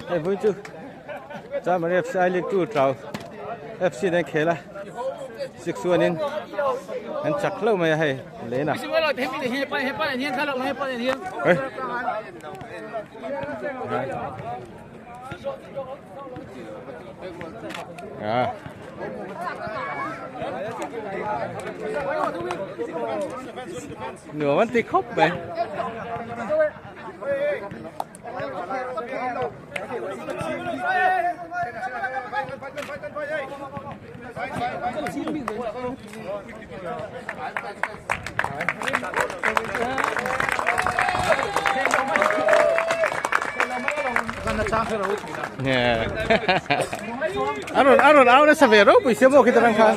Hei vawi chu Chamari FC I League 2 trau FC nen khel a 6-1 in an chak hlauh mai a hei lane a. À. Nửa vẫn thì khóc vậy. A rawn a rawn au nasa ve ropui sia maw khitarang khan.